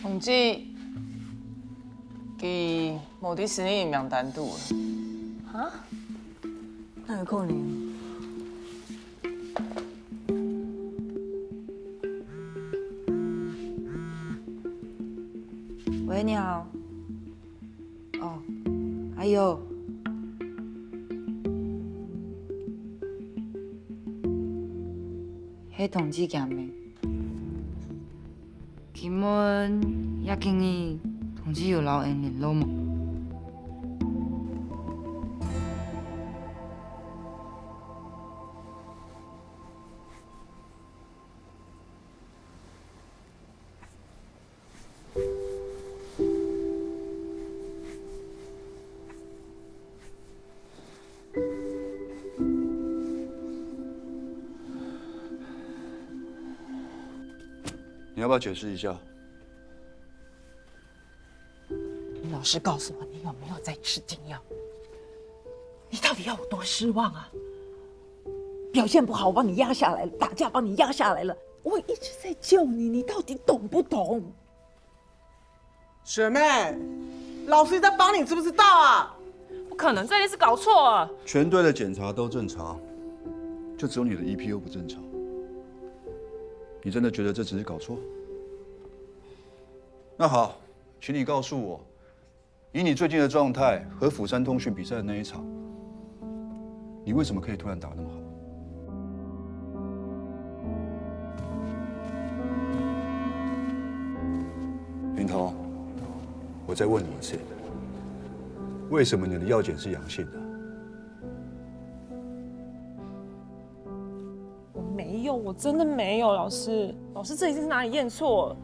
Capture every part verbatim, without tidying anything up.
毋知，佢無在失聯名單肚。哈？哪有可能？喂，你好。 哦，哎喲，係同志佢咩？請問這幾日同志有摎𠊎聯絡無？ 你要不要解释一下？你老实告诉我，你有没有在吃禁药？你到底要我多失望啊？表现不好，我把你压下来了，打架把你压下来了，我一直在救你，你到底懂不懂？ 学妹，老师在帮你，知不知道啊？不可能，这一定是搞错了。全队的检查都正常，就只有你的E P U不正常。你真的觉得这只是搞错？那好，请你告诉我，以你最近的状态和釜山通讯比赛的那一场，你为什么可以突然打那么好？林彤，我再问你一次，为什么你的药检是阳性的？我没有，我真的没有，老师，老师，这一定是哪里验错了。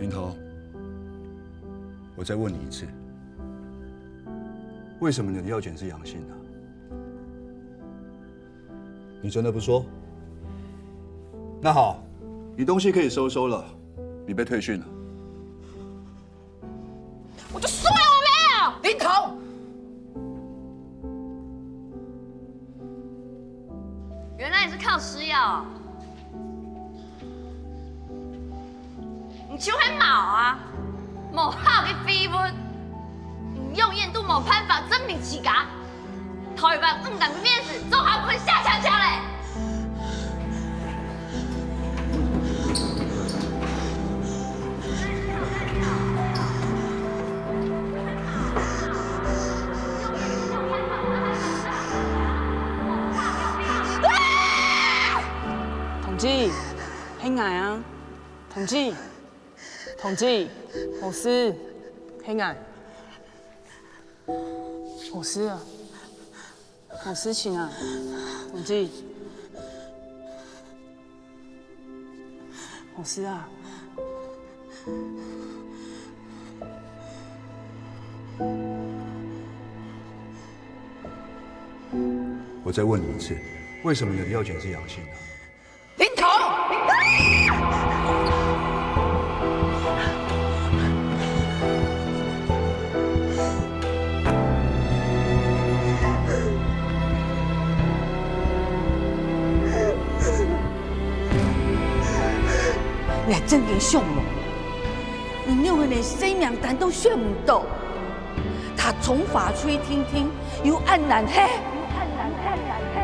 林彤，我再问你一次，为什么你的药检是阳性的？你真的不说？那好，你东西可以收收了，你被退训了。 我就说了我没有。林彤，原来你是靠吃药啊？你就很毛啊，无效的废物，你永远都无办法证明自家。 台灣毋敢面子，做好分下乡乡嘞。同志，係𠊎啊！同志，同志，無事，係𠊎。 無事啊，無事情啊，同志。無事啊。我再问你一次，为什么你的药检是阳性的？ 林彤！你還真个想無？你連个生命單都選毋到，讀從化吹聽聽，有恁難嘿？有恁難嘿？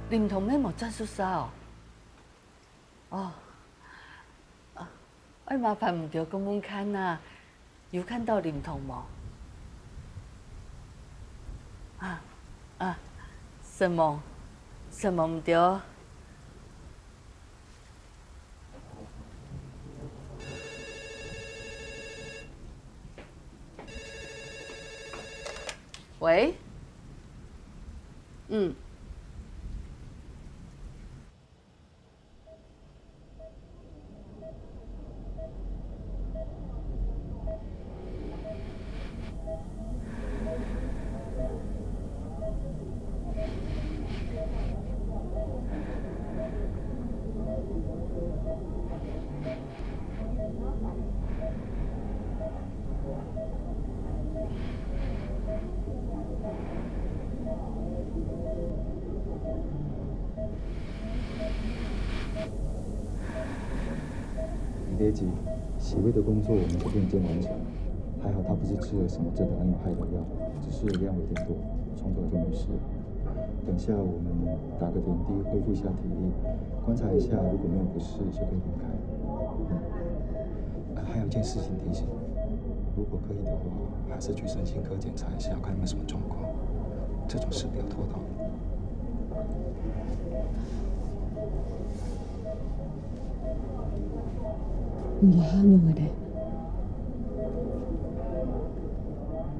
林同妹無轉宿舍哦？哦，啊，愛麻煩毋著問問看啊，有看著林同無？啊，啊，承蒙，承蒙毋著。 喂？嗯。 你别急，洗胃的工作我们昨天已经完成，还好他不是吃了什么真的很有害的药，只是量有点多，冲出来就没事了。等下我们打个点滴，恢复一下体力，观察一下，如果没有不适就可以离开。嗯，啊，还有一件事情提醒，如果可以的话，还是去身心科检查一下，看有没有什么状况。这种事不要拖到。 你哪會恁樣个咧？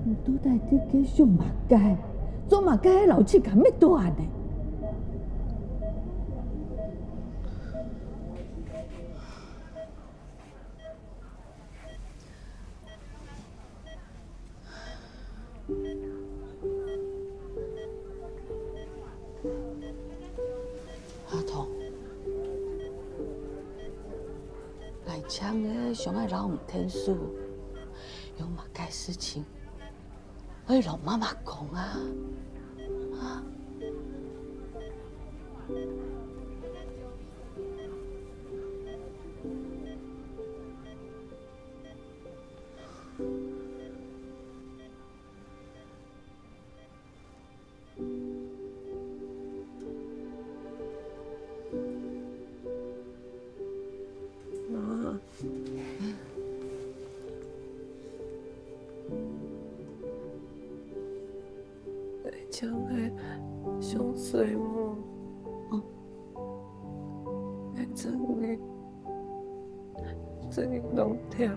你到底在該想麼个？做麼个老是敢乜多恁呢？ 阿童，𠊎淨係想愛摎你𢯭手，有麼个事情，愛摎媽媽講啊。啊？媽，你淨係想睡無？嗯。 𠊎真个，真个當忝。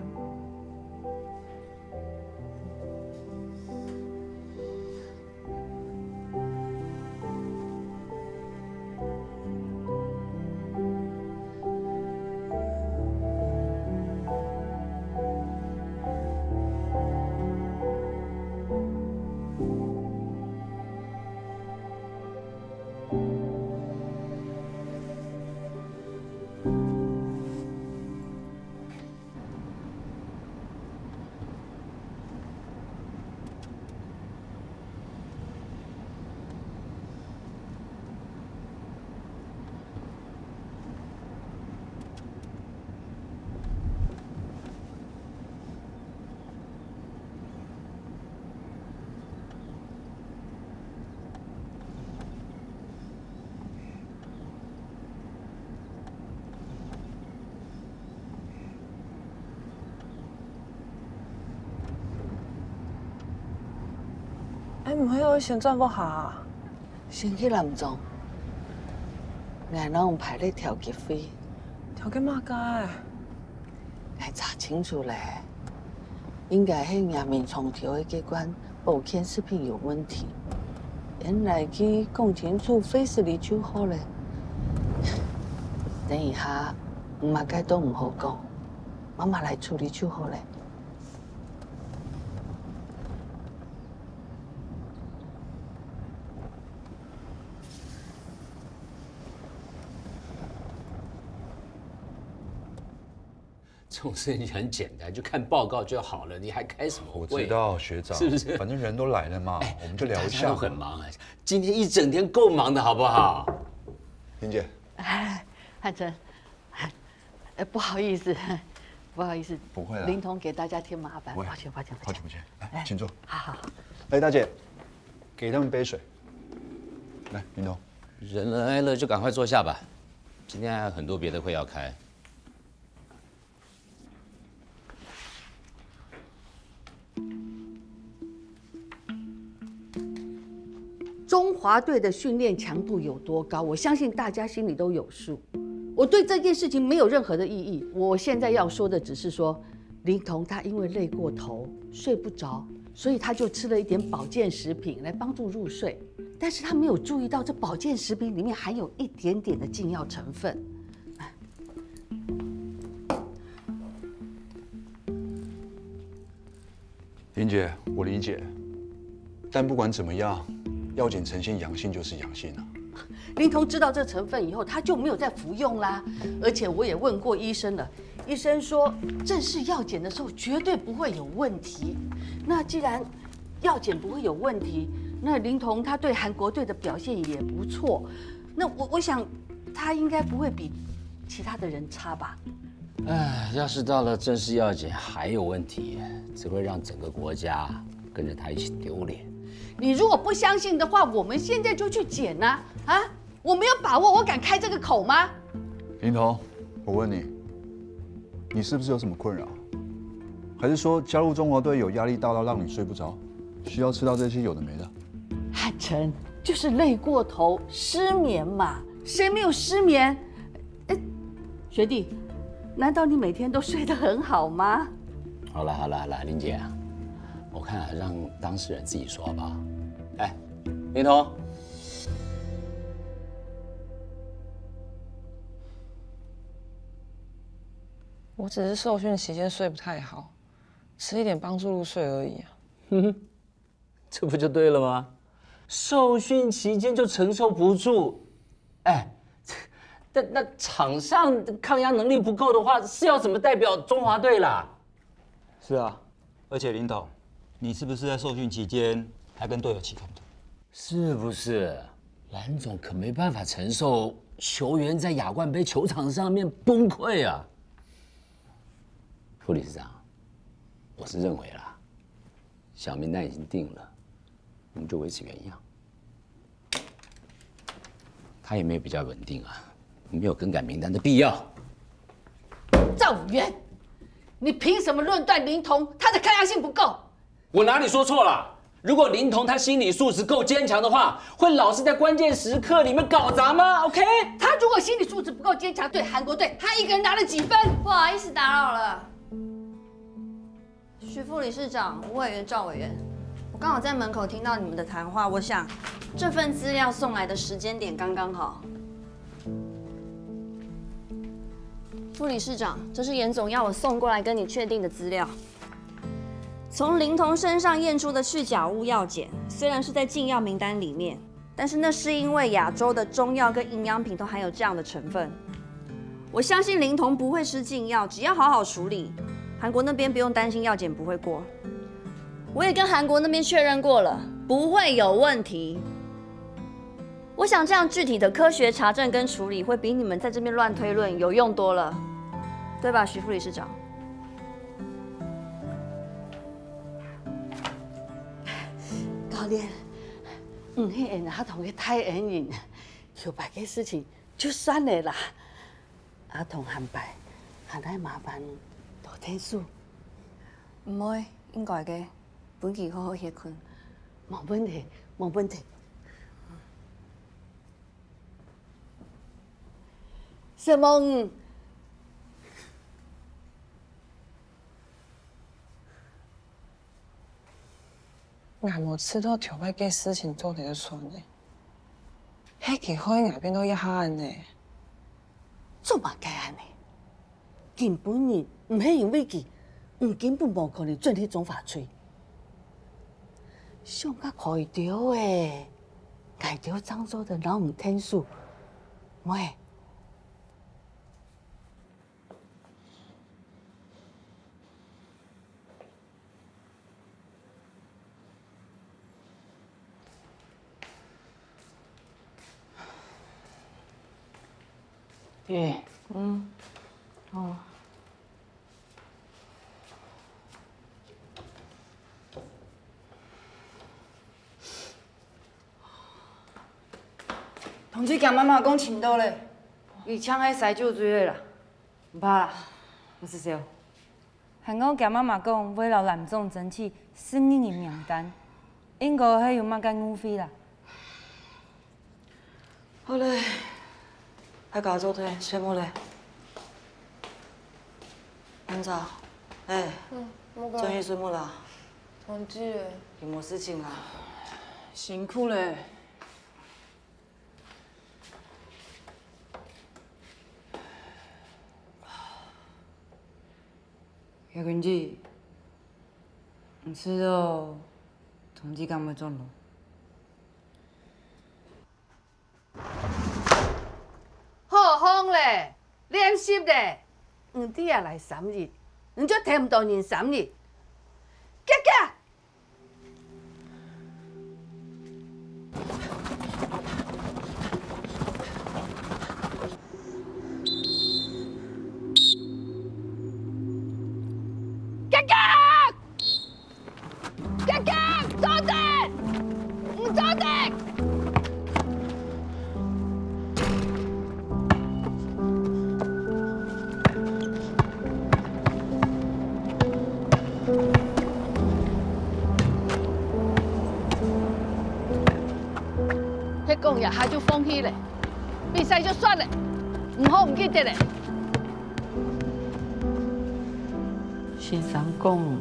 哎，毋係愛先轉屋下啊？先去南庄，𠊎摎你排列調解會。調解麼个？ 𠊎查清楚咧，應該係若眠床頭个該罐保健食品有問題。原來佢講清楚，會使你就好咧。等一下，你麼个都毋好講，媽媽來處理就好咧。 這種事情很簡單，就看報告就好了，你還開什麼會？我知道，學長，是不是？反正人都來了嘛，哎，我們就聊一下嘛。大家都很忙啊，今天一整天夠忙的，好不好？婷姐。哎，漢城，呃，不好意思，不好意思，不會啦。林同給大家添麻煩，不會。抱歉，抱歉，抱歉。抱歉，抱歉。來，哎，請坐。好，好，好。來，大姐，給他們杯水。來，林同。人来了就赶快坐下吧，今天还有很多别的会要开。中华队的训练强度有多高，我相信大家心里都有数。我对这件事情没有任何的异议。我现在要说的只是说，林彤他因为累过头，睡不着，所以他就吃了一点保健食品来帮助入睡。但是他没有注意到，这保健食品里面含有一点点的禁药成分。林姐，我理解，但不管怎么样，药检呈现阳性就是阳性啊。林彤知道这成分以后，他就没有再服用啦。而且我也问过医生了，医生说正式药检的时候绝对不会有问题。那既然药检不会有问题，那林彤他对韩国队的表现也不错，那我我想他应该不会比其他的人差吧？唉，要是到了正式药检还有问题，只会让整个国家跟着他一起丢脸。你如果不相信的话，我们现在就去检啊！啊，我没有把握，我敢开这个口吗？林彤，我问你，你是不是有什么困扰？还是说加入中华队有压力大到让你睡不着，需要吃到这些有的没的？汉城就是累过头，失眠嘛，谁没有失眠？哎，学弟，难道你每天都睡得很好吗？好了好了好了，林姐啊，我看啊，让当事人自己说好不好？哎，林彤，我只是受训期间睡不太好，吃一点帮助入睡而已啊。这不就对了吗？受训期间就承受不住，哎，那那场上抗压能力不够的话，是要怎么代表中华队啦？是啊，而且林董，你是不是在受训期间还跟队友起冲突？是不是？蓝总可没办法承受球员在亚冠杯球场上面崩溃啊。副理事长，我是认为啦，小名单已经定了，我们就维持原样。他也没有比较稳定啊，没有更改名单的必要。赵委员，你凭什么论断林彤他的抗压性不够？我哪里说错了？如果林彤他心理素质够坚强的话，会老是在关键时刻里面搞砸吗？OK？他如果心理素质不够坚强，对韩国队他一个人拿了几分？不好意思打扰了。徐副理事长、吴委员、赵委员，我刚好在门口听到你们的谈话，我想这份资料送来的时间点刚刚好。副理事长，这是严总要我送过来跟你确定的资料。从林彤身上验出的去甲物药检，虽然是在禁药名单里面，但是那是因为亚洲的中药跟营养品都含有这样的成分。我相信林彤不会吃禁药，只要好好处理，韩国那边不用担心药检不会过。我也跟韩国那边确认过了，不会有问题。我想这样具体的科学查证跟处理，会比你们在这边乱推论有用多了，对吧，徐副理事长？教练，嗯，迄个阿童个太恩人，后摆个事情就算了啦。阿童下擺，还愛麻煩多添手。毋會，應該个，分佢好好歇睏。無問題，無問題。承蒙。 𠊎無試著頭擺个事情做得算呢，係佢害𠊎變到這下恁呢。做麼个恁呢？根本人毋係因為佢，你根本無可能轉去中華隊。想較開兜誒，𠊎兜正做得摎你添手，妹。 欸，嗯，哦。你去佮媽媽講尋到咧，佢淨係使酒醉个啦，毋怕啦，毋使愁。還講佮媽媽講會摎藍總爭取十二人名單，應該係有麼个誤會啦。好咧，大家做得，睡目咧。班長，哎，嗯，無个。轉去睡目啦。同志，有無事情啊？辛苦咧。 葉君子，你知道同志敢會轉無？好風咧，練習咧，你這下來三日，你就跈毋到人三日。遽遽！ 遽遽！遽遽！做得！毋做得！ 係講這下就放棄咧，比賽就算咧，毋好毋記得咧。先生講，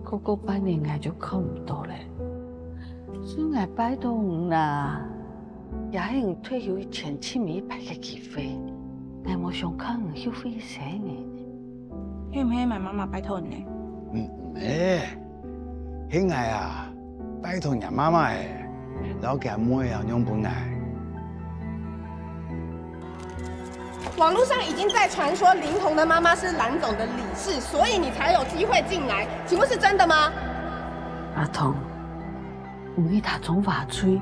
過過半年𠊎就看毋到咧。 所以𠊎拜託你啦，這係你退休前盡尾一擺个機會，𠊎無想看你後悔一生呢。係毋係𠊎媽媽拜託你呢？毋，毋係，係𠊎啊，拜託若媽媽欸，摎厥妹仔讓分𠊎。 網路上已經在傳說林彤的媽媽是藍總的理事，所以你才有機會進來，請問是真的嗎？阿彤，你去打從花吹，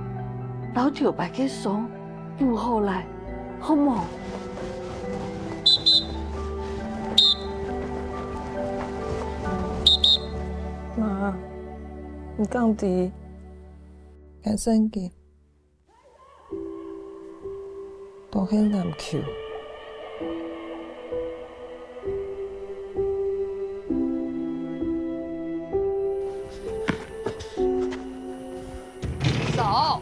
摎頭擺个傷補好來，好無？媽，你敢知？感謝你。 都係籃球。走。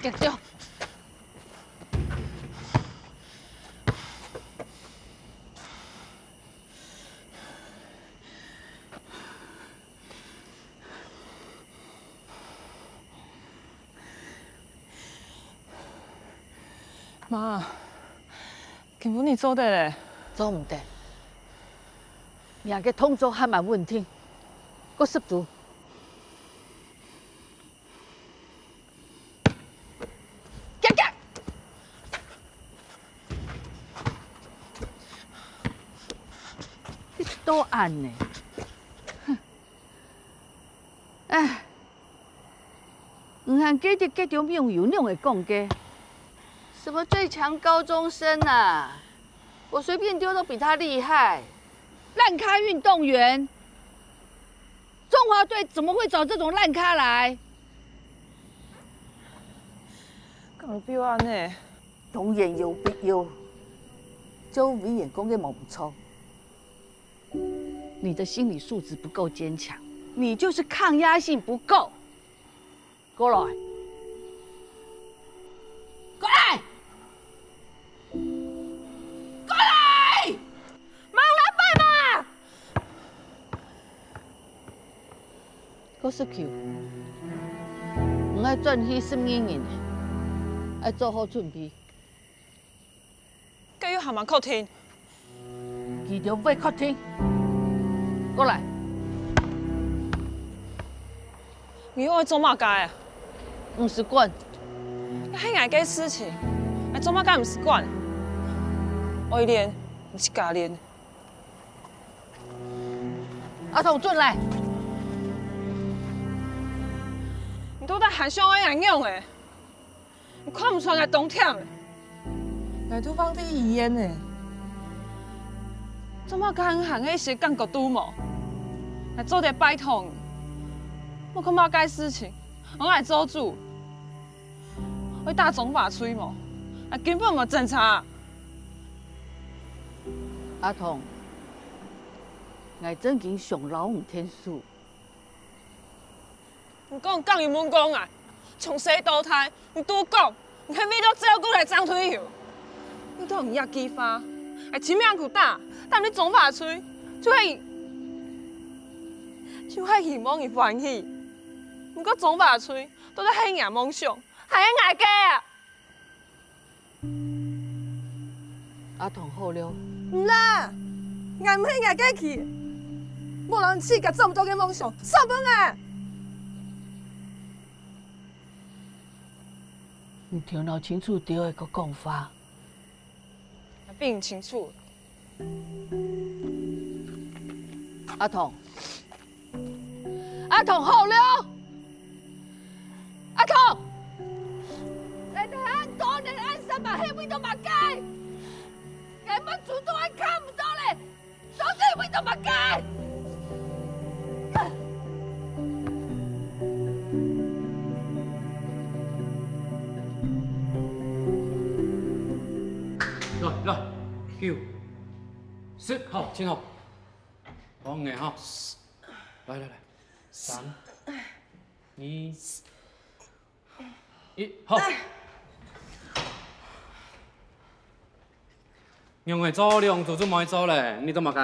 結束。媽， 今晡日做得咧？做毋得。若个動作還蠻穩定，過十組。遽遽！你都恁呢？哼！唉！ 你還記得該張網友仰仔講个？什麼最強高中生啊，我隨便丟都比他厲害。爛咖運動員，中華隊怎麼會找這種爛咖來？敢有恁呢？當然有必要。周委員講个無毋著。 你的心理素質不夠堅強，你就是抗壓性不夠。過來，過來，過來！莫亂擺嘛！過十球，你愛轉去十二人，愛做好準備。 該又還吂確定。佢兜會確定。過來。你又愛做麼个啊？毋使管。該係𠊎个事情，𠊎做麼个毋使管？愛練，你自家練。阿童，轉來！你到底還想愛仰仔？你看毋出來當忝个？𠊎都放在醫院呢。做麼个還行个一息感覺都無？𠊎做得拜託你，莫看麼个事情，愛𠊎做主。 會打張華翠無？𠊎根本無偵查。阿童，𠊎正經想摎你𢯭手。你講講又問講啊！從細到大，你都講你係為著照顧𠊎正退休。為著你這句話，𠊎盡命苦打，打你張華翠，就係，就係希望你歡喜。毋過張華翠到底係若夢想， 還係𠊎个啊！阿童，好了。毋啦，𠊎毋係若个去，無論自家做毋到个夢想，送分𠊎！你頭腦清楚兜仔，過講話。𠊎比你清楚。阿童， 阿童，好了！阿童，𠊎同你講，你恁煞猛係為著麼个？𠊎目珠都愛看毋到咧，到底為著麼个？來，來，九，十，好，真好。 幫你哈。來來來，三、二、一，好。仰會做兩組就毋愛做咧？你做麼个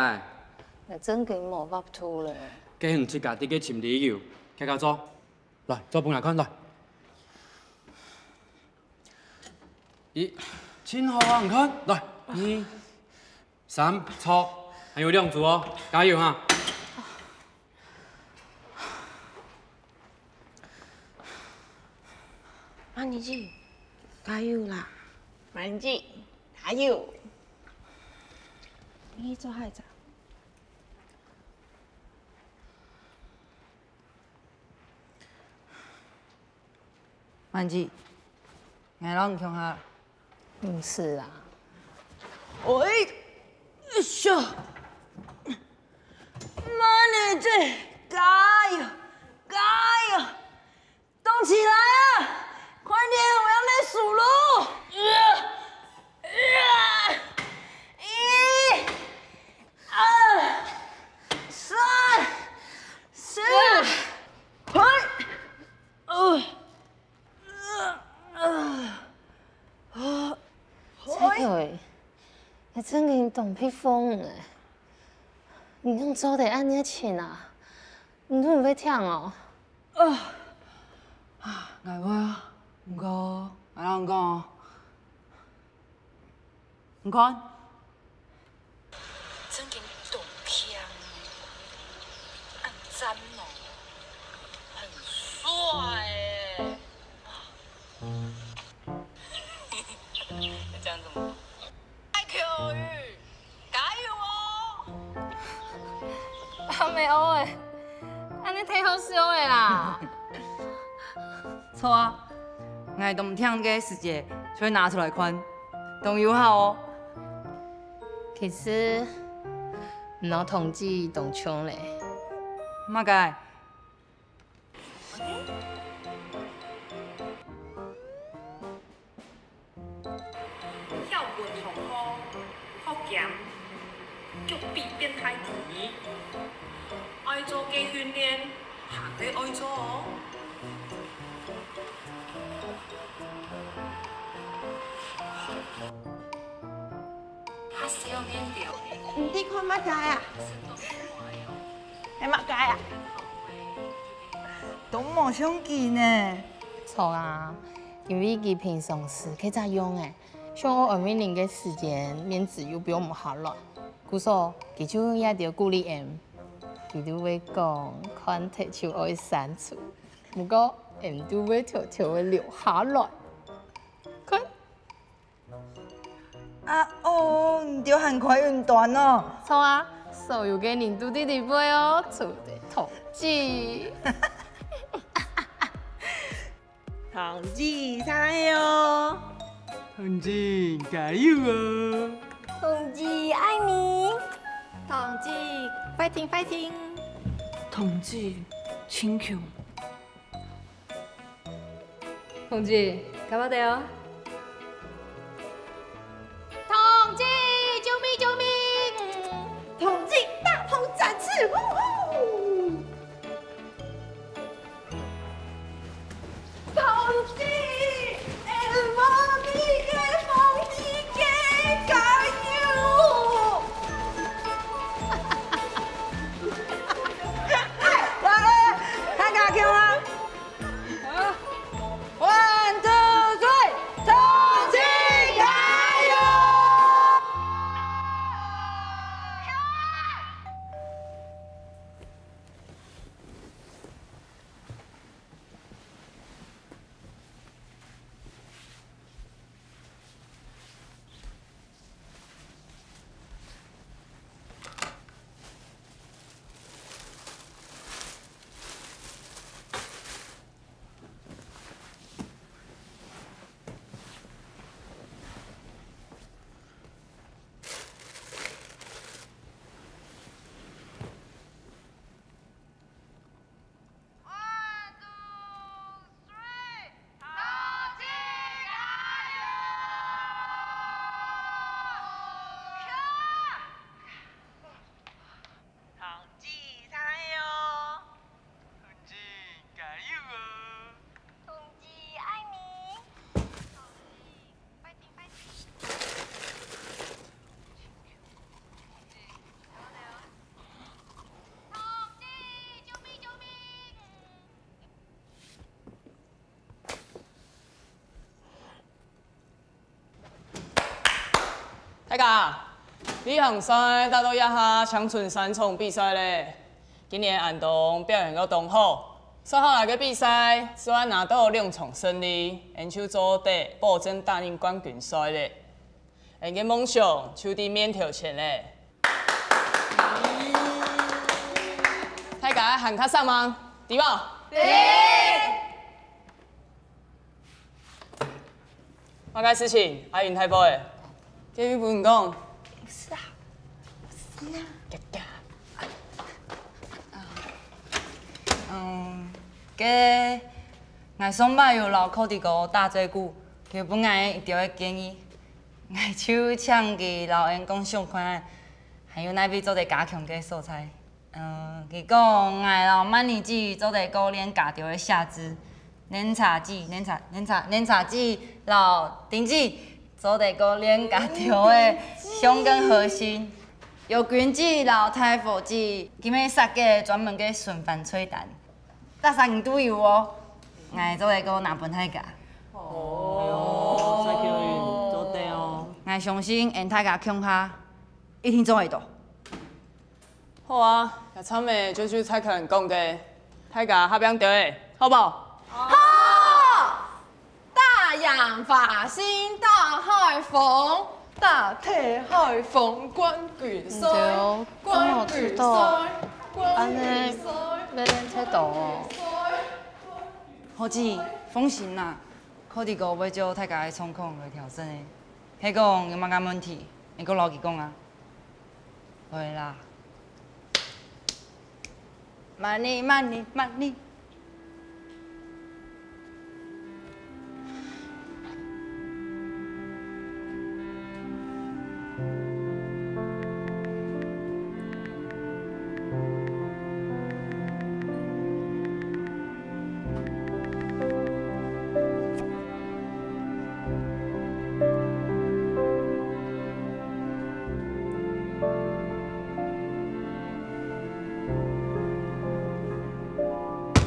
？𠊎正經無法度咧。該你自家在該尋理由，自家做。來，做分𠊎看，來。 一，真好啊！你看，來，二、三，著，還有兩組哦，加油哈！曼妮姐，加油啦！曼妮姐，加油！你做下一隻。 曼姐，𠊎摎你共下。毋使啊。喂，哎呀！曼妮姐，加油，加油！動起來啊！快點，𠊎愛來收囉！一、二、三、四，快！ 呃，呃，呃，呃。菜頭仔，你正經當忒瘋了。你仰做得恁熱情啊？你都毋會忝哦？啊，啊，𠊎會啊，毋過，𠊎摎你講哦， 你看。正經當強，恁讚哦，很帥欸。你講什麼？愛口語，加油哦！阿妹哦欸，恁呢忒好笑了啦！ 著啊，𠊎當忝个時節就會拿出來看，當有效哦。其實，你摎同志當像咧。麼个？ 跳滾同好，學兼腳比變態第一。愛做个訓練，還係愛做哦。他笑面表，你在看麼个啊？係麼个啊？都無相機呢。著啊，因為佢平常時該隻樣仔， 想愛安慰人个時節，面子又放毋下來。故所，佢就用這兜鼓勵𠊎，佢就會講，看忒就愛刪除。毋過，𠊎都會偷偷仔留下來。看。啊哦，你兜還開雲端哦？著啊，所有个人都在裡背哦，除了同志。同志，上來哦！同志，加油哦！同志，愛你！同志，fighting，fighting！同志，辛苦！同志，加把劲哦！同志，救命，救命！同志，大同展翅，呼呼！同志，愛我們个同志，加油！來，來，大家聽啊！ One, two, three，同志加油！同志，加油！同志，加油哦！同志，愛你！同志，fighting，fighting！同志，加油！同志，救命，救命！ 大家，旅行社帶到這下青春山場比賽咧。今年安東表現到當好，接下來个比賽，只要拿到兩場勝利，𠊎就做得保證打入冠軍賽咧。𠊎个夢想就在面頭前咧。大家還較煞猛，對無？對！ 麼个事情？恁大火个？該位分你講。毋係啊，毋係啊。嗯，該𠊎上擺有摎Cody哥打嘴鼓，佢分𠊎一條个建議，𠊎就請佢摎𠊎講想看，還有哪位做得加強个所在。 嗯，佢講𠊎摎曼妮姊做得過練家頭个寫字，奶茶姊、奶茶、奶茶、奶茶姊摎丁姊做得過練家頭个胸跟核心，友君姊摎大火姊，佢等設計專門个循環菜單，逐儕人都有哦。𠊎做得過拿分大家。哦，蔡巧雲，做得哦。𠊎相信𠊎大家共下一定做得到。 好啊，這站仔就像蔡巧雲講个，大家合拚兜仔，好無？好！大洋華興大海風，大地海風冠軍賽，嗯，對哦，冠軍賽，冠軍賽，恁呢，要練忒多哦。好姊，放心啦，Cody哥會照大家个狀況來調整个。係講有麼个問題，你過摎佢講啊。 會啦。慢呢，慢呢，慢呢。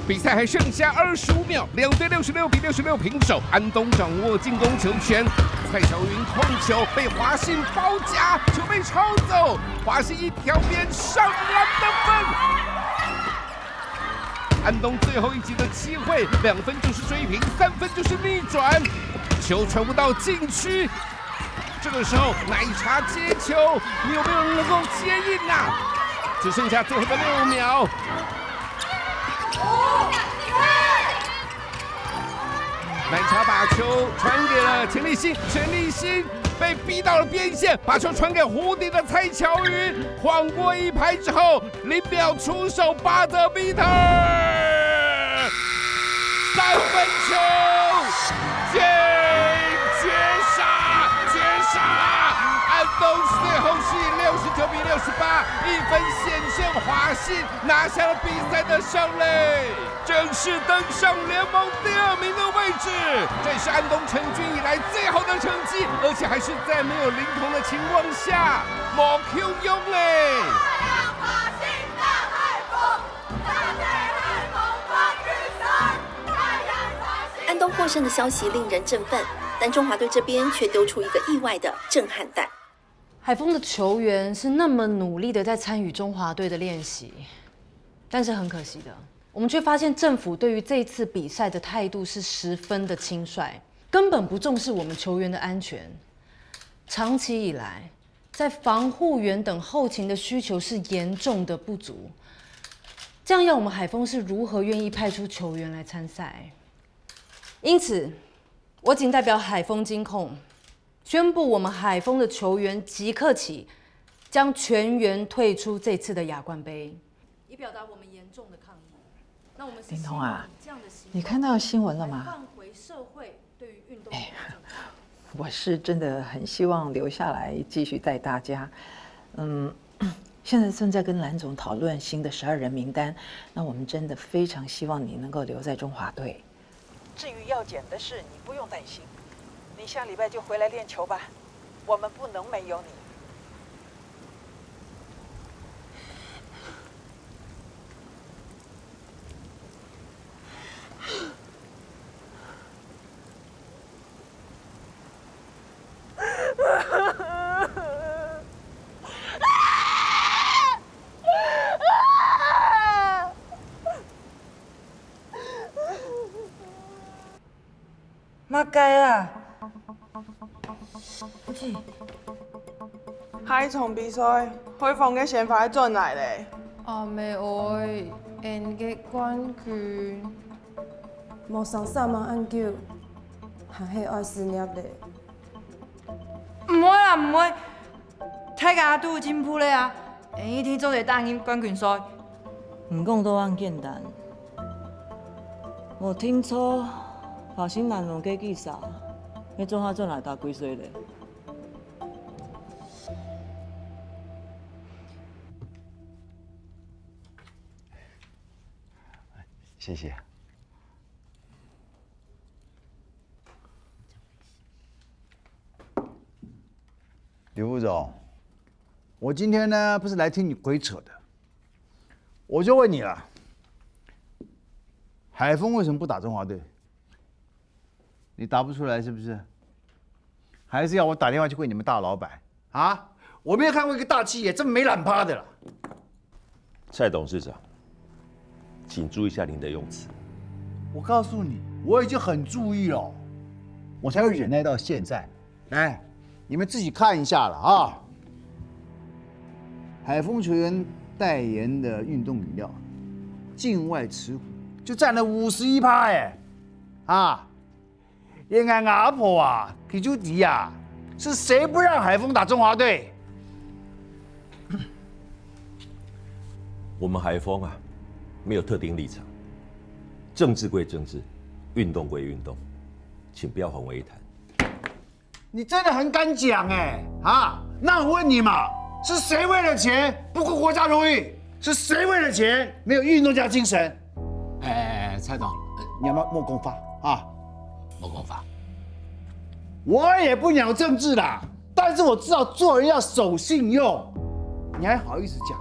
比赛还剩下二十五秒，两队六十六比六十六平手，安东掌握进攻球权，蔡巧云控球被华信包夹，球被抄走，华信一条边上篮得分。安东最后一节的机会，两分就是追平，三分就是逆转，球传不到禁区，这个时候奶茶接球，你有没有人能够接应啊？只剩下最后的六秒。南桥把球传给了钱立新，钱立新被逼到了边线，把球传给弧顶的蔡巧云，晃过一排之后，零秒出手八折 meter，三分球进，绝杀，绝杀！安东最后是以六十九比六十八，一分险胜华信，拿下了比赛的胜利。 正式登上联盟第二名的位置。这是安东成军以来最好的成绩，而且还是在没有灵童的情况下，无球用嘞。安东获胜的消息令人振奋，但中华队这边却丢出一个意外的震撼弹。海蜂的球员是那么努力的在参与中华队的练习，但是很可惜的，我们却发现政府对于这一次比赛的态度是十分的轻率，根本不重视我们球员的安全。长期以来，在防护员等后勤的需求是严重的不足，这样要我们海蜂是如何愿意派出球员来参赛？因此，我谨代表海蜂金控宣布，我们海蜂的球员即刻起将全员退出这次的亚冠杯，以表达我们严重的抗议。那我们是林童啊希望以这样的行为你看到新闻了吗？来换回社会对于运动的哎尊重我是真的很希望留下来继续带大家。嗯，现在正在跟蓝总讨论新的十二人名单，那我们真的非常希望你能够留在中华队。至于药检的事，你不用担心，你下礼拜就回来练球吧，我们不能没有你。麼个啊？海蟲比賽，海蜂个先發轉來咧。阿妹哀，𫣆个冠軍。無想煞猛恁久，還係愛失業咧。毋會啊，毋會，大家都有進步咧啊！𫣆一定做得打贏冠軍賽。毋講到恁簡單。無聽錯，華信南路个比賽，你做下轉來打幾歲咧？谢谢。刘副总，我今天呢不是来听你鬼扯的，我就问你了，海蜂为什么不打中华队？你答不出来是不是？还是要我打电话去问你们大老板啊？我没有看过一个大企业这么没懒趴的了。蔡董事长，请注意一下您的用词。我告诉你，我已经很注意了，我才会忍耐到现在。来，你们自己看一下了啊。海蜂球员代言的运动饮料，境外持股就占了五十一趴哎，啊，连俺阿婆啊，佢就知啊，是谁不让海蜂打中华队？我们海蜂啊，没有特定立场，政治归政治，运动归运动，请不要混为一谈。你真的很敢讲哎、啊！那我问你嘛，是谁为了钱不顾国家荣誉？是谁为了钱没有运动家精神？哎哎哎，蔡董，你要不要莫讲话啊？莫讲话。我也不鸟政治啦，但是我知道做人要守信用。你还好意思讲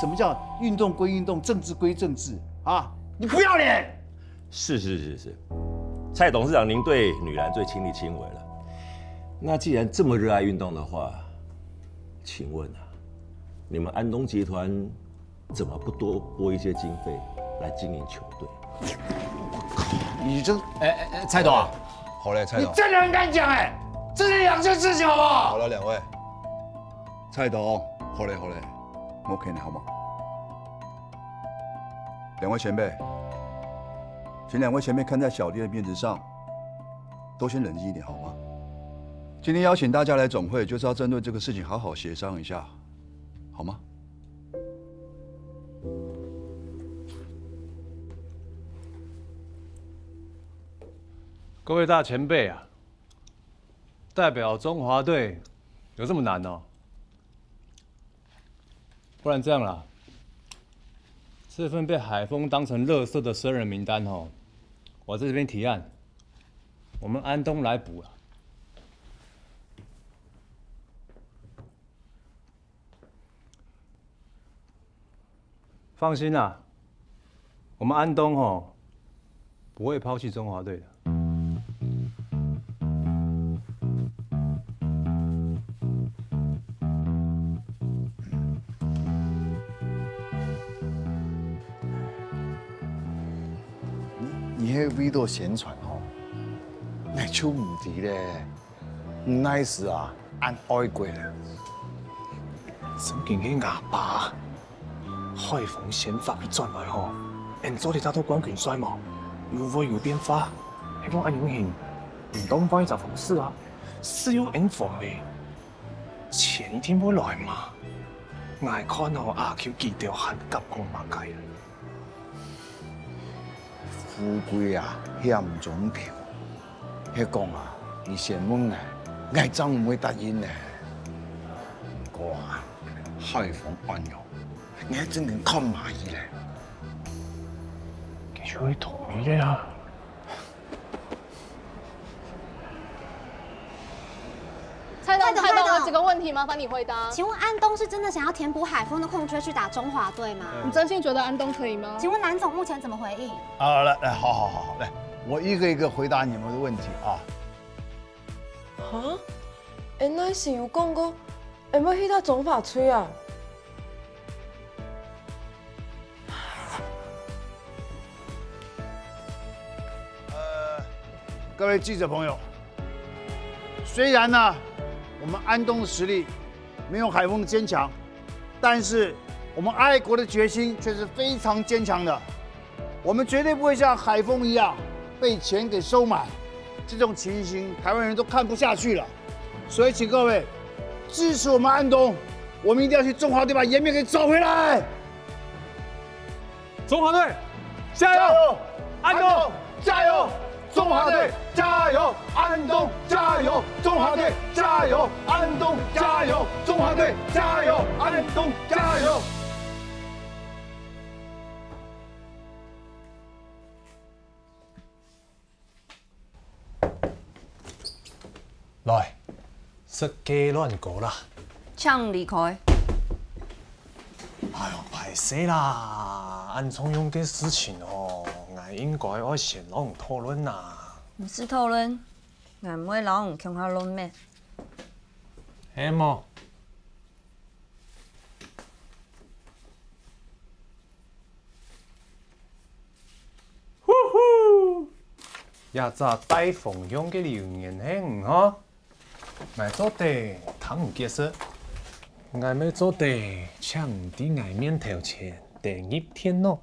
什么叫运动归运动，政治归政治啊？你不要脸！是是是是，蔡董事长，您对女篮最亲力亲为了。那既然这么热爱运动的话，请问啊，你们安东集团怎么不多拨一些经费来经营球队？你这……哎哎哎，蔡董啊，好嘞，蔡董，你真的很敢讲哎、这是两件事情好不好？好了，两位，蔡董，好嘞好嘞，我给你好吗？两位前辈，请两位前辈看在小弟的面子上，都先冷静一点好吗？今天邀请大家来总会，就是要针对这个事情好好协商一下，好吗？各位大前辈啊，代表中华队有这么难哦？不然这样啦，这份被海丰当成垃圾的生人名单吼，我在这边提案，我们安东来补啊。 放心啦，我们安东吼不会抛弃中华队的。你你迄味道宣传吼，那就毋知咧。 你哪時啊，恁愛國咧？正經个阿爸，海豐先發轉來吼，𠊎做得拿到冠軍賽無？又會有變化，希望恁樣形，毋當換一隻方式啊，只有𠊎方咧，錢一定會來嘛。𠊎看吼阿舅佢兜還敢講麼个啊？ 富貴啊，險中求。係講啊，你先問𠊎，𠊎正毋會答應呢。毋過啊，海豐恁樣，𠊎正經看毋下去咧。佢就會同意个啊。 蔡董，蔡董，蔡董，蔡董。有几个问题麻烦你回答。请问安东是真的想要填补海丰的空缺去打中华队吗？你真心觉得安东可以吗？请问蓝总目前怎么回应？啊，来来，好好好好，来，我一个一个回答你们的问题啊。哈？𠊎哪時有講過，𠊎愛去打中华队啊？ 呃，各位记者朋友，虽然呢，我们安东的实力没有海丰坚强，但是我们爱国的决心却是非常坚强的。我们绝对不会像海丰一样被钱给收买，这种情形台湾人都看不下去了。所以，请各位支持我们安东，我们一定要去中华队把颜面给找回来。 中华队，加油！加油！安东，加油！中华队，加油！安东，加油！中华队，加油！安东，加油！中华队，加油！安东，加油！ 來，食雞卵糕啦。請離開。哎喲，歹勢啦，恁重要个事情哦，𠊎應該愛先摎你討論啊。毋使討論，𠊎毋會摎你共下論命。係無？ 呼呼！這隻大方向个留言係你吼？𠊎做得聽你解釋。𠊎乜做得請你在𠊎面頭前登入電腦，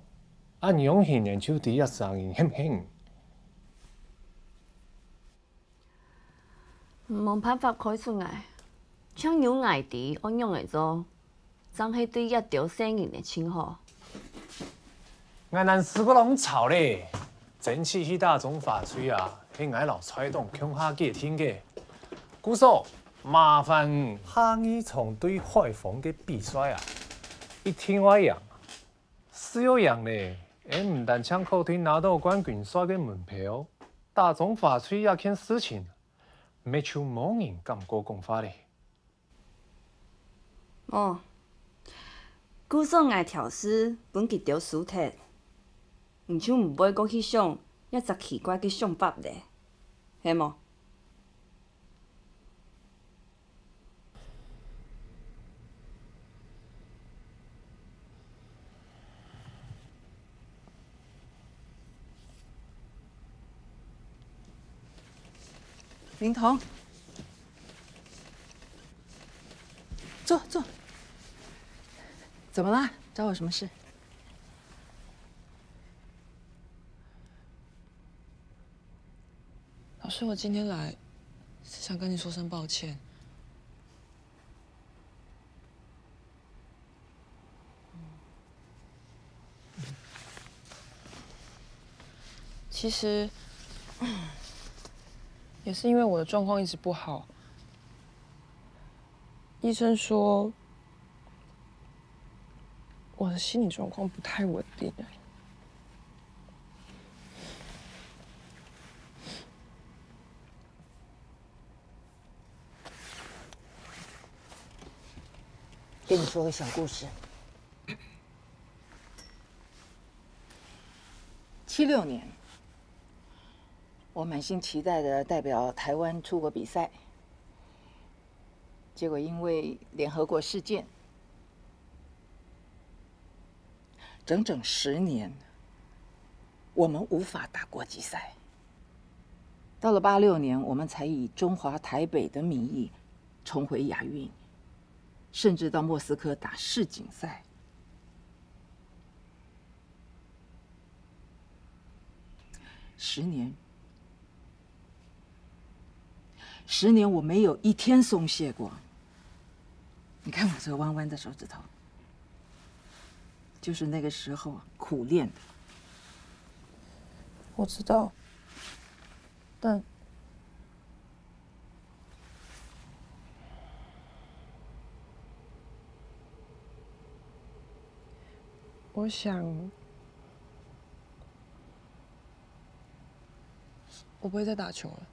恁樣人就知這儕人係毋係你。 無辦法開除𠊎，像有𠊎知愛仰仔做，正係對這兜細人个盡好。𠊎難試過摎你吵咧，爭取去打中華隊啊，係𠊎摎蔡董共下決定个。故所，麻煩你下二場對海豐个比賽啊，一定愛贏。 只有贏咧，𠊎毋單淨可以拿到冠軍賽个門票，打中華隊這件事情，乜就無人敢過講話咧。無，故所𠊎挑事分佢兜輸忒，你就毋會過去想這隻奇怪个想法咧，係無？ 林彤，坐，坐。怎么啦？找我什么事？我今天来是想跟你说声抱歉。其实也是因为我的状况一直不好，医生说我的心理状况不太稳定。跟你说个小故事。七六年，我满心期待的代表台湾出国比赛，结果因为联合国事件，整整十年，我们无法打国际赛。到了八六年，我们才以中华台北的名义重回亚运，甚至到莫斯科打世锦赛。十年，十年我没有一天松懈过。你看我这个弯弯的手指头，就是那个时候苦练的。我知道，但我想，我不会再打球了。